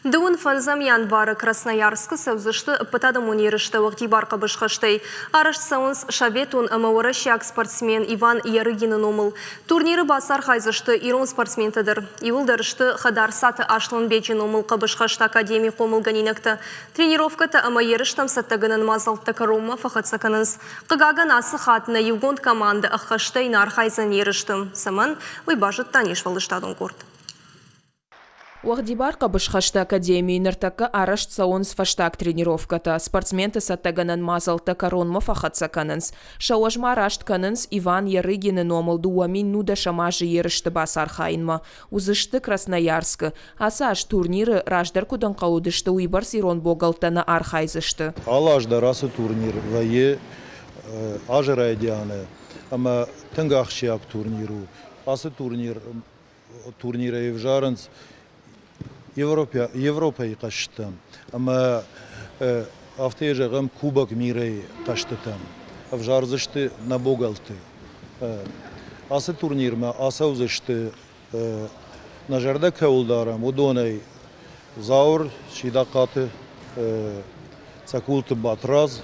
Дыууын фӕндзӕм январы Красноярскы цӕудзысты ӕппӕтадӕмон ерыстӕ уӕгъдибар хъӕбысхӕстӕй. Арӕзт цӕуынц советон ӕмӕ уӕрӕсейаг спортсмен Иван Ярыгины номыл. Турниры бацархайдзысты ирон спортсментӕ дӕр. Иууылдӕр сты Хӕдарцаты Аслӕнбеджы номыл хъӕбысхӕсты академийы хъомылгӕнинӕгтӕ. Тренировкӕтӕ ӕмӕ ерыстӕм цӕттӕгӕнӕн мадзӕлттӕ кӕронмӕ фӕхӕццӕ кӕнынц. Хъыгагӕн, ацы хатт нӕ иугонд командӕ ӕххӕстӕй нӕ архайдзӕн ерысты. Цӕмӕн, уый базыдта не сфӕлдыстадон къорд. Уӕгъдибар хъӕбысхӕсты академийы ныртӕккӕ арӕзт цӕуынц фӕстаг тренировкӕтӕ, спортсменты цӕттӕгӕнӕн мадзӕлттӕ кӕронмӕ фӕхӕццӕ кӕнынц. Сӕ уӕзмӕ раст кӕнынц Иван Ярыгины номыл 2019 азы ерысты бацархайынмӕ. Уыдзысты Красноярскы. Ацы аз турниры, раздӕр куыд ӕнхъӕл уыдысты, уыйбӕрц ирон богӕлттӕ нӕ архайдзысты. Алы аз дӕр ацы турнир вӕййы азы райдианы ӕмӕ тынг ахсджиаг турнир у. Ацы турнир турнирӕй ӕвзарынц Европӕйы хъӕзтытӕм ӕмӕ афтӕ йӕ зӕгъӕм, Кубок мирӕйы хъӕзтытӕм ӕвзардзысты нӕ богӕлтты. Ацы турнирмӕ ацӕудзысты, нӕ зӕрдӕ кӕуыл дарӕм, уыдонӕй Зауыр, Сидахъаты, Цӕкулты Батрадз,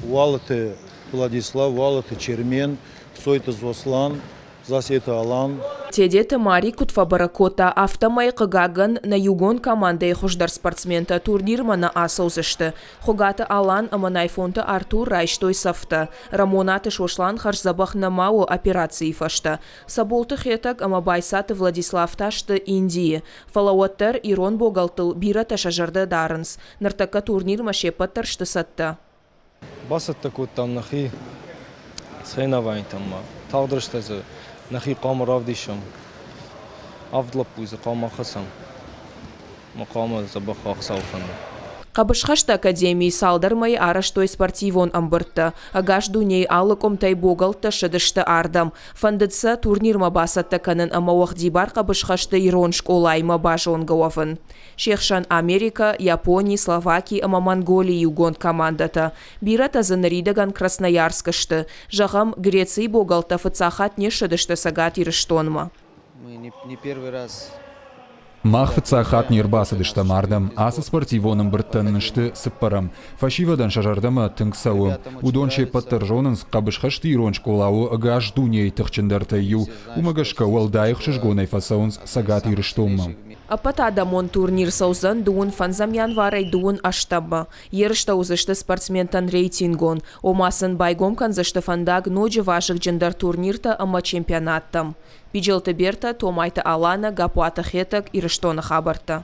Уалыты Владислав, Уалыты Чермен, Кцойты Сослан, Засеты Алан. Тедеты Мари куыд фӕбӕрӕг кодта, афтӕмӕй, хъыгагӕн, нӕ иугонд командӕйы хуыздӕр спортсментӕ турнирмӕ нӕ ацӕудзысты. Хуыгаты Алан ӕмӕ Найфонты Артур райстой цӕфтӕ. Рӕмонаты Сослан хӕрздзӕбӕх нӕма у операцийы фӕстӕ. Цӕболты Хетӕг ӕмӕ Байцаты Владислав та сты Индийы. Фӕлӕ уӕддӕр ирон богӕлттыл бирӕтӕ сӕ зӕрдӕ дарынц. Ныртӕккӕ турнирмӕ се ппӕт дӕр сты цӕттӕ. Бацӕттӕ кодтам нӕхи соревнованитӕм ма. Тагъд рӕстӕджы нӕхи хъуамӕ равдисӕм. Авд лӕппуйы дзы хъуамӕ ахӕцӕм ӕмӕ хъуамӕ дзӕбӕх ӕхсӕв кӕнӕм. Хъӕбысхӕсты академийы цалдӕр мӕйы арӕзтой спортивон ӕмбырдтӕ. Ӕгас дунейы алы къуымтӕй богӕлттӕ ссыдысты ардӕм. Фӕндыд сӕ турнирмӕ бацӕттӕ кӕнын ӕмӕ уӕгъдибар хъӕбысхӕсты ирон скъолаимӕ базонгӕ уӕвын. Се хсӕн Америкӕ, Япони, Словаки ӕмӕ Монголийы иугонд командӕтӕ. Бирӕтӕ дзы ныридӕгӕн Красноярскы сты. Зӕгъӕм, Грецийы богӕлттӕ фыццаг хатт не ссыдысты Цӕгат Ирыстонмӕ. Мах фыццаг хатт не рбацыдыстӕм ардӕм. Ацы спортивон ӕмбырдтӕ нын сты цыппӕрӕм. Фӕсивӕдӕн сӕ зӕрдӕмӕ тынг цӕуы. Уыдон се ппӕт дӕр зонынц, хъӕбысхӕсты ирон скъола у ӕгас дунейы тыхджындӕртӕй иу. Уымӕ гӕсгӕ уӕлдай ӕхсызгонӕй фӕцӕуынц Цӕгат Ирыстонмӕ. Ӕппӕтадӕмон турнир цӕудзӕн дыууын фӕндзӕм январӕй дыууын ӕстӕммӕ. Ерыстӕ уыдзысты спортсментӕн рейтингон, ома сын байгом кӕндзысты фӕндаг ноджы вазыгджындӕр турниртӕ ӕмӕ чемпионаттӕм. Биджелты Бертӕ, Томайты Аланӕ, Гаппуаты Хетӕг, Ирыстоны хабӕрттӕ.